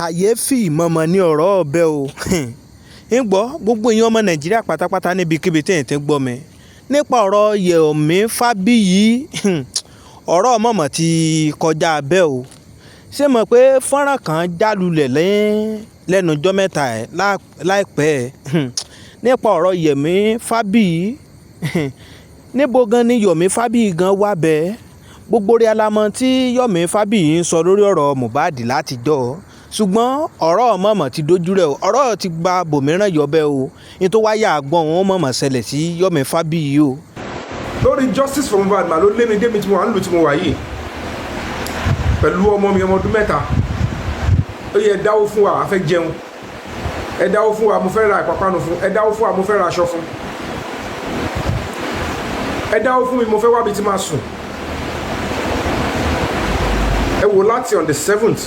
Kàyééfì mọ̀mọ́ ní ọ̀rọ̀ ọbẹ̀ o. Ń gbọ́ gbogbo èèyàn ọmọ Nàìjíríà pátápátá níbikíbi tí ẹ̀ ti ń gbọ́ mi nípa ọ̀rọ̀ Yomi Fabiyi. Ọ̀rọ̀ mọ̀mọ́ ti kọjá bẹ́ẹ̀ o. Ṣé mọ̀ pé fọ́nrán kan jálulẹ̀ lẹ́nu ọjọ́ mẹ́ta ẹ̀ láìpẹ́ nípa ọ̀rọ̀ Yomi Fabiyi? Níbo gan ni Yomi Fabiyi gan wà bẹ́ẹ̀? Gbogbo rẹ̀ alamọ tí Yomi Fabiyi ń sọ lórí ọ̀rọ̀ Mohbad látijọ́, ṣùgbọ́n ọ̀rọ̀ mọ̀mọ́ ti dojú rẹ̀ o. Ọ̀rọ̀ ti gba bòmíràn yọ bẹ́ẹ̀ o. Ní tó wáyà àgbọ̀n wọn mọ̀mọ́ ṣẹlẹ̀ sí Yomi Fabiyi o. Lórí justice for Mohbad mà ló lé mi débi tí mo wà nílùú tí mo wà yìí pẹ̀lú ọmọ mi, ọmọ ọdún 3. Ó yẹ, ẹ dáwó fún wa, a fẹ́ jẹun. Ẹ dáwó fún wa, mo fẹ́ ra ìpápánu fún. Ẹ dáwó fún wa, mo fẹ́ ra aṣọ fún. Ẹ dáwó fún mi, mo fẹ́ wábi tí máa sùn. Ẹ wò, láti on the 7th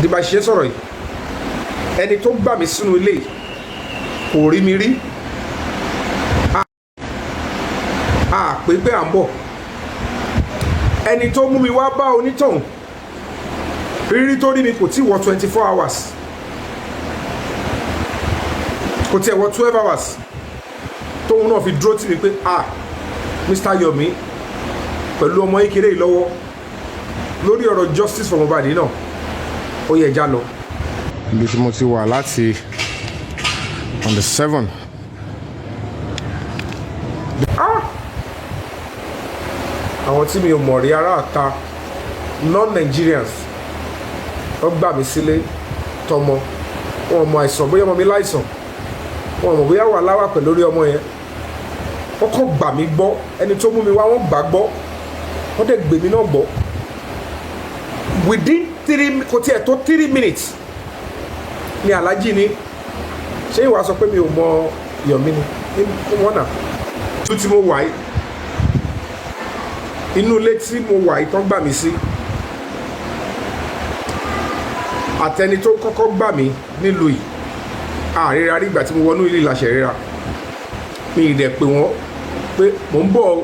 dìgbà ṣe sọ̀rọ̀ yìí, ẹni tó gbà mí sínú ilé kò rí mi rí. A pé pé à ń bọ̀. Ẹni tó mú mi wá bá onítọ̀hún, rírí tó rí mi kò tí wọ 24 hours, kò tí ẹ̀ wọ 12 hours, tóun náà fi dúró tì mí pé, "Ah, Mr. Yomi, pẹ̀lú ọmọ kékeré yìí lọ́wọ́, lórí ọ̀rọ̀ justice for Mohbad náà, ó yẹ já lọ." Ibi tí mo ti wà láti on the 7. Ah! Àwọn tí mi ò mọ̀ rí, ará àta, non-Nigerians, wọ́n gbà mí sílé tọmọ. Wọn mọ àìsàn, bóyá ọmọ mi láìsàn, wọn mọ̀ bóyá wà láwà pẹ̀lú lórí ọmọ yẹn. Wọ́n kàn gbà mí gbọ́. Ẹni tó mú mi wá, wọ́n gbà gbọ́, wọ́n dẹ̀ gbè mí náà gbọ́. Within three, kò tiẹ̀ tó 3 minutes ni Alhaji ni, "Ṣé ìwà sọ pé mi ò mọ Yomi ni?" Wọ́n nà tó tí mo wà yìí, inú ilé tí mo wà yìí tán gbà mí sí, àtẹni tó kọ́kọ́ gbà mí nílùú yìí, àríra rí. Ìgbà tí mo wọnú ilé ìlàṣẹ ríra mi ì dẹ̀ pé wọ́n pé mò ń bọ̀,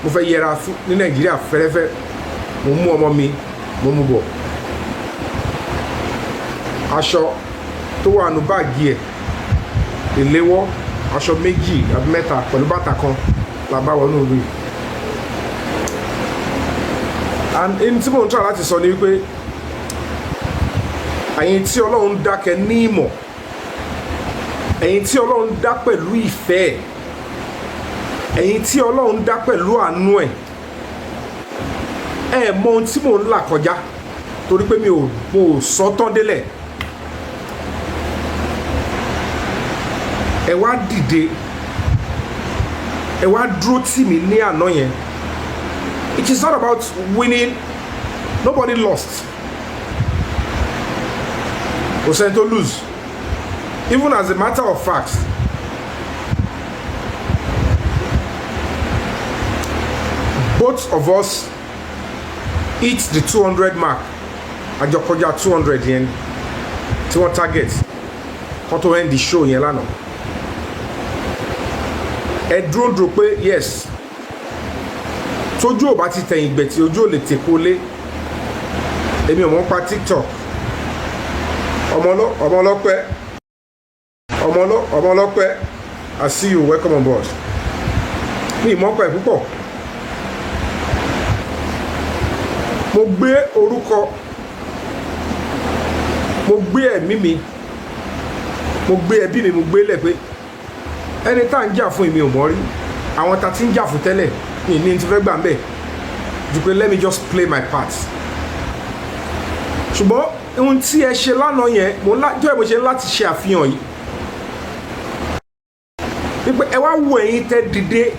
mo fẹ́ yẹra fún ní Nàìjíríà fẹ́rẹ́fẹ́, mo mú ọmọ mi, mo mú bọ̀. Aṣọ tó wà nù báàgì ẹ̀, ìléwọ́, aṣọ méjì àbí mẹ́ta pẹ̀lú bàtà kan la bá wọnú ìlú yìí. And in tí mò ń try láti sọ ni wípé ẹ̀yin tí Ọlọ́run dákẹ́ ní ìmọ̀, ẹ̀yin tí Ọlọ́run dá pẹ̀lú ìfẹ́ ẹ̀, ẹ̀yin tí Ọlọ́run dá pẹ̀lú àánú ẹ̀, ẹ mọ ohun tí mò ń là kọjá, torí pé mi ò mo ò sọ tán délẹ̀. Ẹ wá dìde, ẹ wá dúró tì mí ní àná yẹn. It is not about winning. Nobody lost. Kò sẹ́ni tó lose. Even as a matter of fact, both of us hit the 200 mark. Àjọkọjá 200 yẹn tí wọ́n target kó tó end the show yẹn lánàá. Ẹ dúró dúró pé yes, tójú ò bá ti tẹ̀yìn gbẹ̀tì, ojú ò lè tèkó lé. Èmi ò mọ̀ pa TikTok. Ọmọ ọlọ́pẹ́, ọmọ ọlọ́pẹ́, I see you, welcome on board. Mi ì mọ̀ pa ẹ̀ púpọ̀. Mo gbé orúkọ, mo gbé ẹ̀mí mi, mo gbé ẹbí mi, mo gbé lẹ̀ pé ẹni tá à ń jà fún, èmi ò mọ̀ rí. Àwọn tá ti ń jà fún tẹ́lẹ̀, mi ní ti fẹ́ gbà ń bẹ̀ ju pé let me just play my part. Ṣùgbọ́n ohun tí ẹ ṣe lánàá yẹn, mo ńlá jọ́ ẹ̀, mo ṣe láti ṣe àfihàn yìí wípé ẹ wá wo ẹ̀yin tẹ́ dìde,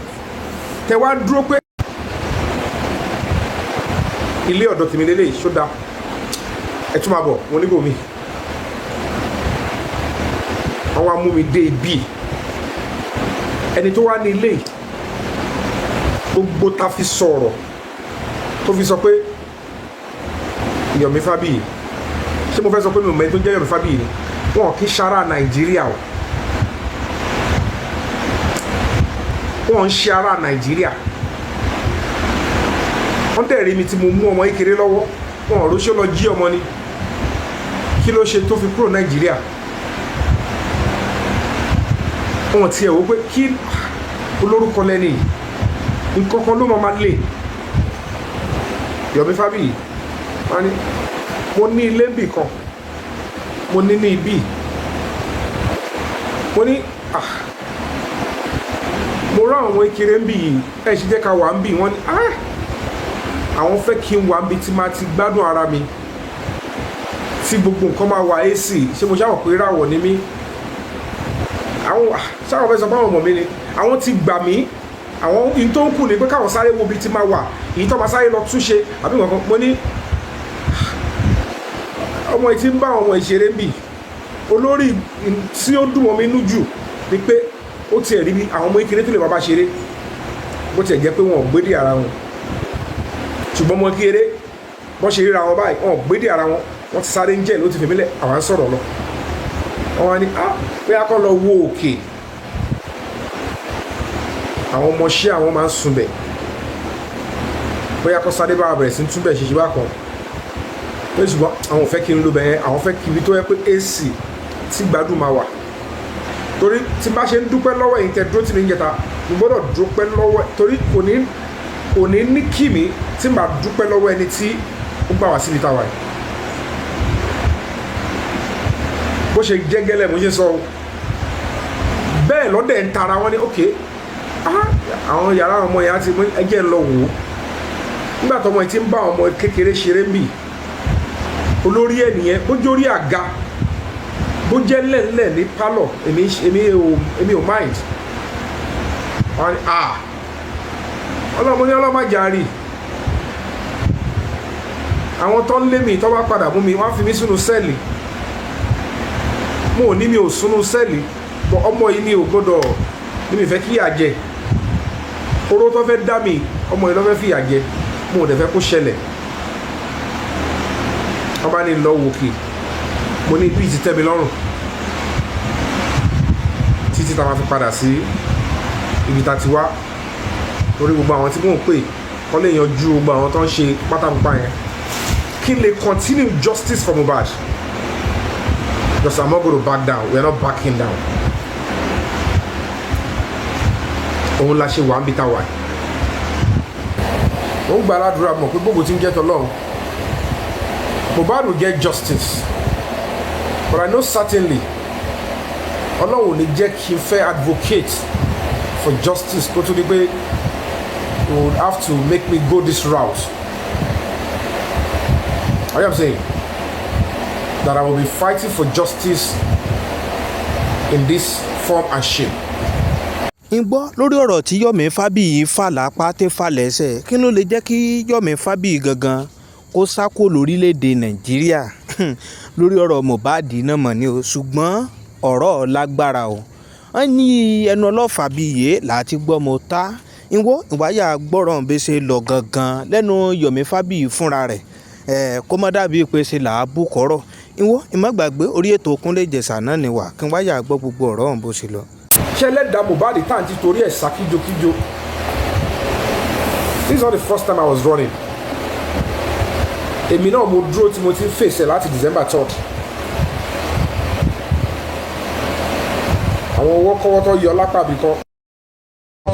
tẹ́ wá dúró pé ilé ọ̀dọ̀ tèmi lélẹ̀ ṣódà, ẹ tún máa bọ̀. Mo níbò mi, wọ́n wá mú mi dé ibi. Ẹni tó wá ní ilé yìí, gbogbo ta fi sọ̀rọ̀ tó fi sọ pé Yomi Fabiyi, ṣé mo fẹ́ sọ pé mi ò mẹ́ni tó jẹ́ Yomi Fabiyi ni? Wọn kì í ṣara Nàìjíríà o. Wọn ń ṣe ara Nàìjíríà. Wọ́n tẹ̀ rí mi tí mo mú ọmọ kékeré lọ́wọ́, wọn ò róṣó lọ jí ọmọ ni. Kí ló ṣe tó fi kúrò Nàìjíríà? Wọn tiẹ̀ wò pé kí olórúkọ lẹ́ni nǹkan kan ló máa lè Yomi Fabiyi. Wọ́n ní mo ní ilé níbì kan, mo ní ní ibí, mo ní, ah, mo rán àwọn ekele ń bì yìí, ẹ ṣe jẹ́ ká wà ń bì. Wọ́n ní, ah, àwọn fẹ́ kí n wà ń bi tí máa ti gbádùn ara mi, tí gbogbo nǹkan máa wà AC. Ṣé mo ṣáà pé ráwọ̀ ní mí? Àwọn ṣáà fẹ́ sọ pé àwọn ọmọ mi ni àwọn ti gbà mí. Àwọn ohun tó ń kù ni pé káwọn sáré wo ibi tí máa wà, èyí tó máa sáré lọ túnṣe àbí nǹkan kan. Mo ní ọmọ yìí ti ń bá àwọn ọmọ ìṣeré ń bì. Olórí tí ó dùn mọ́ mi nú jù ni pé ó tiẹ̀ rí bí àwọn ọmọ kékeré tó lè máa bá ṣeré, bó tiẹ̀ jẹ́ pé wọn ò gbédè ara wọn, ṣùgbọ́n ọmọ kékeré bọ́n ṣe ríra wọn báyìí, wọn ò gbédè ara wọn, wọ́n ti sáré ń jẹ́ ló ti fèmí lẹ̀. Àwọn ń sọ̀rọ̀ lọ, wọ́n wá ní, ah, pé a kọ́ lọ wo òkè, àwọn ọmọọṣẹ́ àwọn máa ń sunbẹ̀, bóyá kọ́ sáré bá bẹ̀rẹ̀ sí túnbẹ̀ ṣe ṣe bá kan pé, ṣùgbọ́n àwọn ò fẹ́ kí n lo bẹ̀yẹn. Àwọn fẹ́ kí ibi tó yẹ pé AC tí gbádùn máa wà, torí tí n bá ṣe ń dúpẹ́ lọ́wọ́ ẹ̀yin tẹ́ dúró tì mí ń jẹta, mo gbọ́dọ̀ dúpẹ́ lọ́wọ́, torí kò ní ní kí mi tí n bá dúpẹ́ lọ́wọ́ ẹni tí ó gbà wá síbi táwa yìí. Bó ṣe jẹ́ gẹ́lẹ́ mo ṣe sọ o, bẹ́ẹ̀ lọ́dẹ̀ ń tara wọn ní, ok, ah, àwọn yàrá àwọn ọmọ yẹn á ti ẹjẹ́ lọ wò ó. Nígbà tó ọmọ yìí ti ń bá àwọn ọmọ kékeré ṣeré ń bì, olórí ẹ̀ nìyẹn. Bó jórí àga, bó jẹ́ lẹ́ńlẹ̀ ní pálọ̀, èmi ò mind. Wọ́n ní, ah, ọlọ́mọ ní ọlọ́mọ jàre. Àwọn tó ń lé mi, tó bá padà mú mi, wọ́n á fi mí sínú cell. Mo ò ní mi ò sínú cell bọ́. Ọmọ yìí mi ò gbọ́dọ̀ ní mi fẹ́ kí ìyà jẹ. Oró tó fẹ́ dá mi, ọmọ yìí ló fẹ́ fìyà jẹ. Mo ò dẹ̀ fẹ́ kó ṣẹlẹ̀. Wọ́n bá ní lọ wòkè, mo ní ibi ti tẹ́ mi lọ́rùn títí tá a máa fi padà sí ibi tá a ti wá, torí gbogbo àwọn tí mò ń pè kọ́ lè yanjú gbogbo àwọn tó ń ṣe pátápátá yẹn, kí n lè continue justice for Mohbad, because I'm not going to back down. We are not backing down. Òun la ṣe wà ń bí tá a wà. Ó ń gba aládùúrà mọ̀ pé gbogbo tí ń jẹ́ tọ́lọ́run, Mohbad will get justice, but I know certainly Ọlọ́run ò ní jẹ́ kí n fẹ́ advocate for justice kó tó di pé he would have to make me go this route. I am saying that I will be fighting for justice in this form and shape. Ń gbọ́ lórí ọ̀rọ̀ tí Yomi Fabiyi fà lápá tẹ́ fà lẹ́sẹ̀, kí ló lè jẹ́ kí Yomi Fabiyi gangan kó sá kúrò lórílẹ̀‐èdè Nàìjíríà lórí ọ̀rọ̀ Mohbad náà mọ̀ ni o? Ṣùgbọ́n ọ̀rọ̀ lágbára o. Wọ́n ní ẹnu ọlọ́fà bíi yé láti gbọ́ mo ta ìwọ ìwáyà gbọ́rọ̀ bí ṣe lọ gangan lẹ́nu Yomi Fabiyi fúnra rẹ̀ ẹ̀, kó má dàbí pé ṣe là á bù kọ́rọ̀ ìwọ ìmọ̀gbàgbé. Orí ètò Kúnlé Ìjẹ̀ṣà náà ni wà kí n wáyà gbọ́ gbogbo ọ̀rọ̀ ọ̀hún bó ṣe lọ. Ṣé ẹlẹ́dàá Mohbad tá à ń ti torí ẹ̀ sá kíjokíjo? This is not the first time I was running. Èmi náà mo dúró tí mo ti ń fèsì láti December 3rd. Àwọn owó kọ́wọ́ tó yọ lápá bì kan,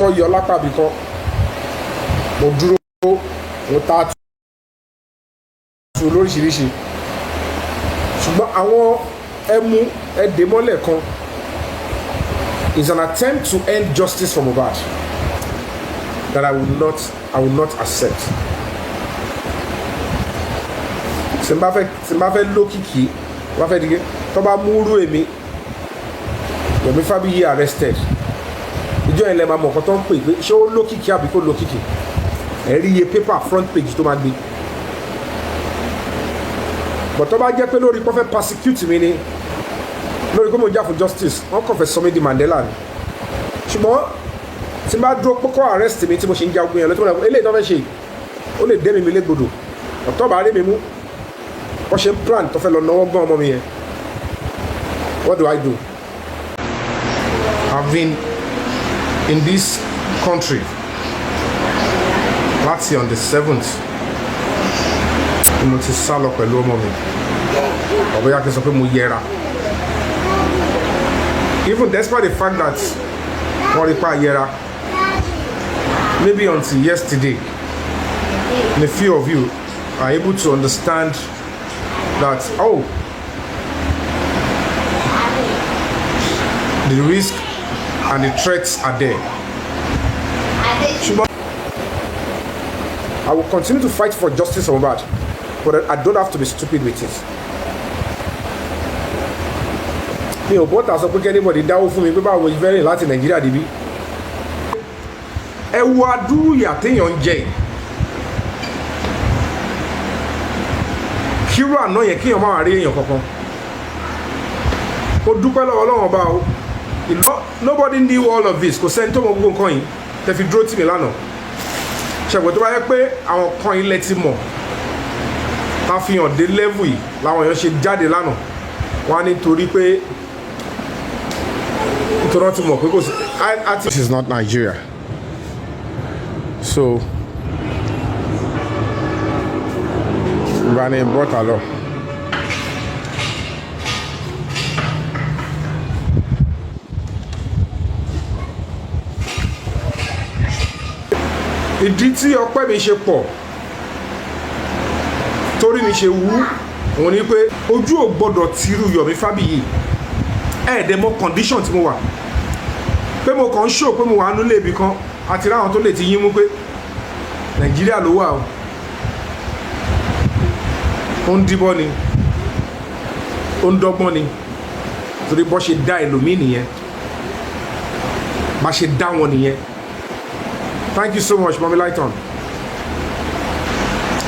tó yọ lápá bì kan, mo dúró, mo ta tu lóríṣiríṣi, ṣùgbọ́n àwọn ẹmu ẹdèmọ́lẹ̀ kan is an attempt to end justice for Mohbad that I will not accept. Tí n bá fẹ́ lókìkí, bá fẹ́ dìde, tó bá múrú èmi Yomi Fabiyi arrested, ìjọ yẹn lẹ máa mọ̀ nǹkan tó ń pè pé ṣé ó lókìkí àbí kò lókìkí. Ẹ rí iye paper front page tó máa gbé. But tó bá jẹ́ pé lórí pé wọ́n fẹ́ persecute mi ni, lórí pé mo jà fún justice, wọ́n kàn fẹ́ sọ mí di Mandela ni. Ṣùgbọ́n tí n bá dúró pé kó arrest mi, tí mo ṣe ń ja ogun yẹn lọ, tí mo lọ eléyìí tó fẹ́ ṣe, ó lè dé mi légbodò. Ọ̀tọ́ bá rí mi mú, wọ́n ṣe ń plan tó fẹ́ lọ náwó gbọ́n ọmọ mi yẹn, what do I do? I've been in this country láti on the 7th ni mo ti sá lọ pẹ̀lú ọmọ mi. Ọ̀bọ̀yá kí n sọ pé mo yẹra, even despite the fact that wọ́n rí pa yẹra. Maybe until yesterday, a few of you are able to understand that, oh, the risk and the threats are there. Ṣùgbọ́n I will continue to fight for justice for Mohbad, but I don't have to be stupid with it. Mi ò bọ́ta sọ pé kí anybody dáwó fún mi pé báwo mo fẹ́ rìn láti Nàìjíríà débi. Ẹ wo adúrú ìyà téèyàn ń jẹ yìí. Kírú àná yẹn kéèyàn má wá rí èèyàn kankan. Ó dúpẹ́ lọ́wọ́ Ọlọ́run Ọba o. Nobody knew all of this. Kò sẹ́ni tó mọ gbogbo nǹkan yìí tẹ́ fi dúró tì mí lánàá. Ṣẹ̀gbọ́n tó bá yẹ pé àwọn kan ilẹ̀ ti mọ̀ tá fi hàn dé level yìí làwọn èèyàn ṣe jáde lánàá wọ́n á nítorí pé nítorí wọ́n ti mọ̀ pé kò sí. This is not Nigeria. So, Rani brought along. Ìdí tí ọpẹ́ mi ṣe pọ̀ torí mi ṣe wú òun ni pé ojú ò gbọ́dọ̀ tìrú Yomi Fabiyi. Ẹ̀ẹ́dẹ̀ mọ condition tí mo wà, pé mo kàn ń ṣò pé mo wà nílé ibì kan àti ráwọn tó lè ti yín mú pé Nàìjíríà ló wà o, ó ń díbọ́ ni, ó ń dọ́gbọ́n ni, torí bọ́ ṣe dá ẹlòmíì nìyẹn, bá ṣe dá wọn nìyẹn. Thank you so much, Mummy Lighton.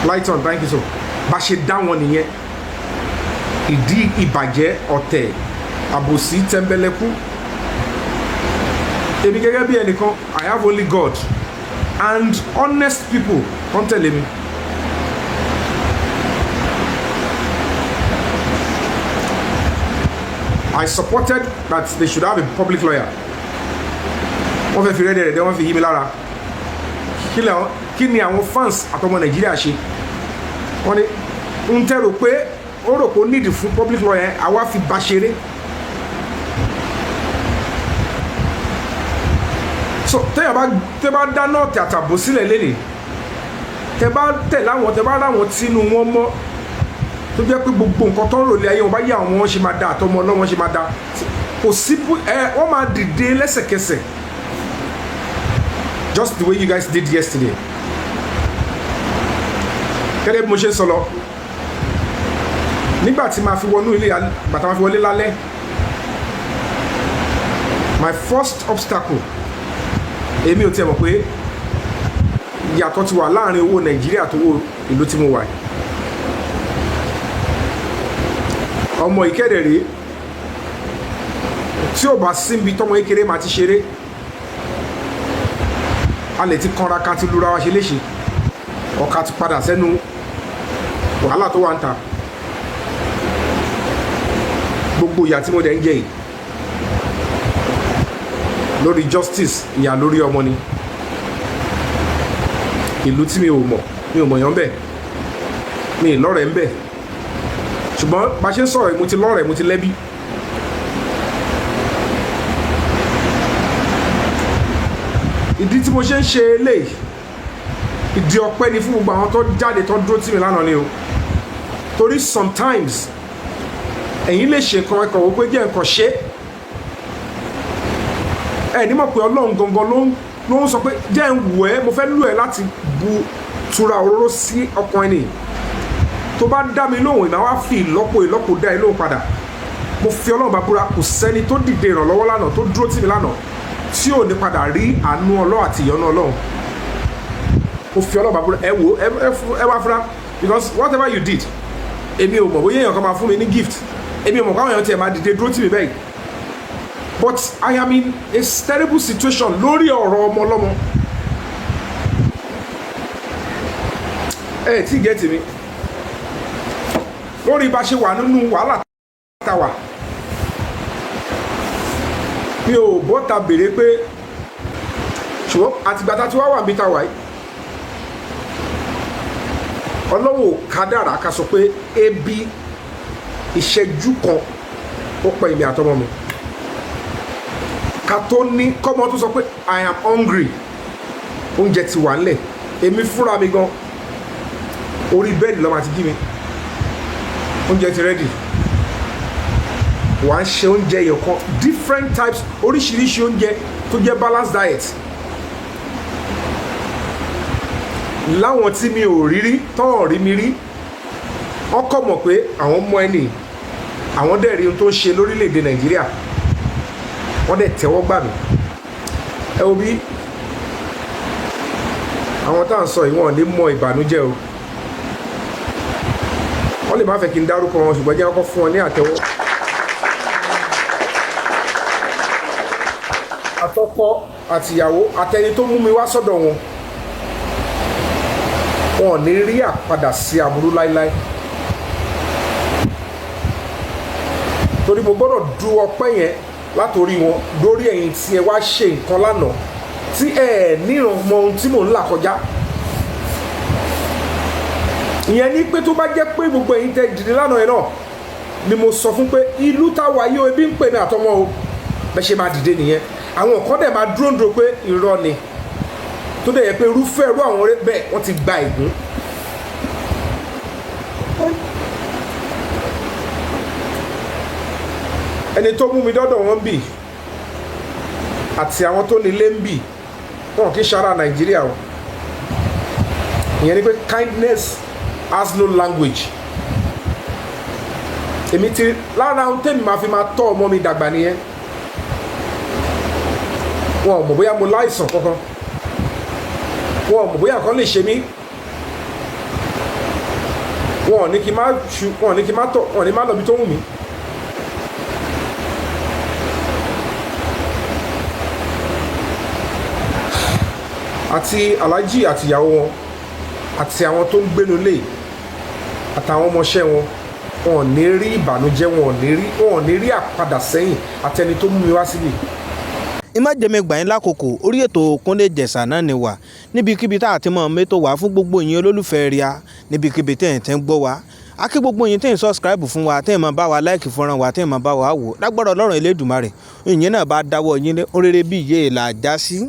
Lighton, thank you so. Bá ṣe dá wọn nìyẹn. Ìdí ìbàjẹ́, ọ̀tẹ̀, àbòsí, tẹ́ńbẹ́lẹ́kú. Èmi gẹ́gẹ́ bí ẹnìkan, I have only God and honest people kan tẹ̀lé mi. I supported that they should have a public lawyer. Wọ́n fẹ́ fi rẹ́dẹ̀rẹ́dẹ́, wọ́n fi yí mi lára. Kí ni àwọn fans àtọmọ Nàìjíríà ṣe? Wọ́n ní ń tẹ́rò pé ó rò pé ó nídìí fún public lawyer, àwa fi bá ṣeré. So tẹ́yà bá tẹ́ bá dáná ọ̀tẹ̀ àtàbò sílẹ̀ lélẹ̀, tẹ́ bá tẹ̀ láwọn, tẹ́ bá ráwọn tínú wọn mọ́, tó jẹ́ pé gbogbo nǹkan tó ń rò lé ayé wọn bá yé àwọn wọn ṣe máa da àtọmọ ọlọ́wọ́n ṣe máa da, kò sí ẹ wọ́n máa dìde lẹ́sẹ̀kẹsẹ̀, just the way you guys did yesterday. Gẹ́gẹ́ bí mo ṣe ń sọ lọ, nígbà tí màá fi wọnú ilé, bàtà máa fi wọlé lálẹ́, my first obstacle, èmi ò tiẹ̀ mọ̀ pé ìyàtọ̀ ti wà láàrin owó Nàìjíríà tó owó ìlú tí mo wà yìí. Ọmọ ìkéde rèé, tí ò bá síbi tọmọ kékeré máa ti ṣeré, a lè ti kanra ká ti lura wa ṣe léṣe, ọ̀ka ti padà sẹ́nu wàhálà tó wà ń ta. Gbogbo ìyà tí mo dẹ̀ ń jẹ yìí lórí justice, ìyà lórí ọmọ ni. Ìlú tí mi ò mọ̀, mi ò mọ̀ yàn bẹ́ẹ̀, mi ì lọ́rẹ̀ẹ́ ń bẹ̀, ṣùgbọ́n bá a ṣe ń sọ̀rọ̀, mo ti lọ́rẹ̀ẹ́, mo ti lẹ́bí. Ìdí tí mo ṣe ń ṣe eléyìí, ìdí ọpẹ́ ni fún gbogbo àwọn tó jáde, tó dúró tì mí lánàá ni o, torí sometimes ẹ̀yin lè ṣe nǹkan, ẹ̀kọ́ wò pé jẹ́ nǹkan ṣe ẹ ní mọ̀ pé Ọlọ́run gangan ló ń sọ pé jẹ́ ń wù ẹ́, mo fẹ́ lù ẹ́ láti bu tura òróró sí ọkàn ẹni tó bá dá mi lóhùn, ìmọ̀ wá fi ìlọ́po ìlọ́po dá ẹ lóhùn padà. Mo fi Ọlọ́run bá búra, kò sẹ́ni tó dìde ìrànlọ́wọ́ lánàá, tó dúró tì mí lánàá, tí ò ní padà rí àánú Ọlọ́run àti ìyọ́nú Ọlọ́run. Mo fi Ọlọ́run bá búra. Ẹ wò ẹ, ẹ wá fúra, because whatever you did, èmi ò mọ̀ bóyá èèyàn kan máa fún mi ní gift, èmi ò mọ̀ káwọn èèyàn tiẹ̀ máa dìde dúró tì mí bẹ́ẹ̀, but I am in a terrible situation lórí ọ̀rọ̀ ọmọ ọlọ́mọ. Ẹ tí get mi lórí bá ṣe wà nínú wàhálà tá wà. Mi ò bọ́ta béèrè pé, ṣùgbọ́n àtìgbà tá a ti wá wà níbi tá a wà yìí, Ọlọ́run ò kádàrá ká sọ pé ebi Ìṣẹ́jú kan ó pẹ́ èmi àtọmọ mi ká tó ní kọ́mọ tó sọ pé, "I am hungry," oúnjẹ ti wà ńlẹ̀. Èmi fúnra mi gan, orí bẹ́ẹ̀dì lọ́mọ àti jí mi, oúnjẹ ti ready. Wà á ṣe oúnjẹ yẹn kan, different types, oríṣiríṣi oúnjẹ tó jẹ́ balanced diet láwọn tí mi ò rí rí, tọ́ọ̀ rí mi rí. Wọ́n kọ̀ mọ̀ pé àwọn mọ ẹni, àwọn dẹ̀ rí ohun tó ń ṣe lórílẹ̀‐èdè Nàìjíríà, wọ́n dẹ̀ tẹ́wọ́ gbà mí. Ẹ wo bí àwọn tá à ń sọ yìí, wọn ò ní mọ ìbànújẹ́ o. Wọ́n lè má fẹ́ kí n dárúkọ wọn, ṣùgbọ́n jẹ́ kọ́kọ́ fún wọn ní àtẹ́wọ́. Àtọkọ àtìyàwó àtẹni tó mú mi wá sọ́dọ̀ wọn, wọn ò ní rí àpadà sí aburú láíláí, torí mo gbọ́dọ̀ du ọpẹ́ yẹn látòrí wọn lórí ẹ̀yin tí ẹ wá ṣe nǹkan lánàá tí ẹ níran mọ ohun tí mò ń là kọjá. Ìyẹn ní pé tó bá jẹ́ pé gbogbo ẹ̀yin tẹ́ dìde lánàá yẹn náà ni mo sọ fún pé ìlú táwa yìí o, ebi ń pè mí àtọmọ o, bẹ́ẹ̀ ṣe máa dìde nìyẹn. Àwọn kan dẹ̀ máa dúró dúró pé irọ́ ni, tó dẹ̀ yẹ pé irúfẹ́ irú àwọn ọ̀rẹ́ bẹ́ẹ̀ wọ́n ti gba ègún. Ẹni tó mú mi dọ́dọ̀ wọn bì àti àwọn tó nílé ń bì, wọn kì í ṣara Nàìjíríà o. Ìyẹn ni pé kindness has no language. Èmi ti lára ohun tèmi máa fi máa tọ́ ọmọ mi dàgbà nìyẹn. Wọn ò mọ̀ bóyá mo láìsàn kankan, wọn ò mọ̀ bóyá nǹkan lè ṣe mí. Wọn ò ní kí n má ṣu, wọn ò ní kí n má tọ̀, wọn ò ní má lọ ibi tó wù mí. Àti aláàjì àtìyàwó wọn àti àwọn tó ń gbénu lé àtàwọn ọmọọṣẹ́ wọn, wọn ò ní rí ìbànújẹ́, wọn ò ní rí àpadà sẹ́yìn, àtẹni tó mú mi wá síbí. Ìmájẹ̀mí gbà yín lákòókò. Orí ètò Kúnlé Ìjẹ̀ṣà náà ni wà, níbikíbi tá a ti mọ̀ mẹ́tò wá fún gbogbo yín olólùfẹ́ ria, níbikíbi tẹ̀ ń tẹ́ ń gbọ́ wa. A kí gbogbo yín tẹ̀ ń subscribe fún wa, tẹ̀ ń máa bá wa like fọ́nrán wa, tẹ̀ ń máa bá wa wò. Lágbára Ọlọ́run Elédùmarè, ìyẹn náà bá dáwọ́ yín lé oréré bí ìyé là já sí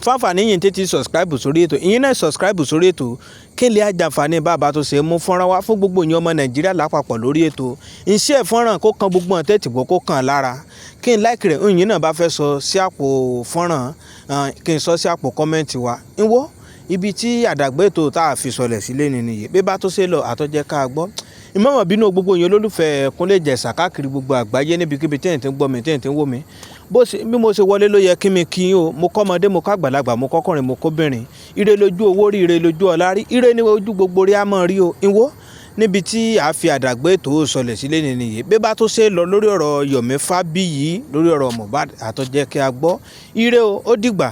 fáfàní yìí. Tètè subscribe sórí ètò ìyẹn náà, subscribe sórí ètò kéle àjàǹfààní bàbá tó ṣe mú fọ́nrán wá fún gbogbo yín ọmọ Nàìjíríà lápapọ̀ lórí ètò iṣẹ́ fọ́nrán kó kan gbogbo ọ̀tẹ̀ tìgbọ́ kó kàn lára. Kí n like rẹ̀, ìyẹn náà bá fẹ́ sọ sí àpò fọ́nrán, kí n sọ sí àpò comment wa. Ń wo ibi tí àdàgbé ètò tá a fi sọlẹ̀ sílé ni nìyí. Bí bá tó ṣe lọ àtọ́jẹ́ ká gbọ́ ìmọ̀mọ̀ bínú gbogbo yín olólùfẹ́ Kúnlé Ìjẹ̀ṣà káàkiri gbogbo àgbáyé, níbikíbi tí ẹ̀ ń gbọ́ mi, tí ẹ̀ ń wò mí. Bó ṣe bí mo ṣe wọlé ló yẹ kí mi kí yín o. Mo kọ́ ọmọdé, mo kọ́ àgbàlagbà, mo kọ́kùnrin, mo kóbìnrin. Ire lójú owó rí, ire lójú ọlá rí, ire ní ojú gbogbo rí á mọ̀ rí o. Ìwọ níbi tí a fi àdàgbé ètò sọlẹ̀ sílé ni nìyí. Bí bá tó ṣe lọ lórí ọ̀rọ̀ Yomi Fabiyi, lórí ọ̀rọ̀ Mohbad, àtọ́jẹ́ kí a gbọ́. Ire o, ó dìgbà.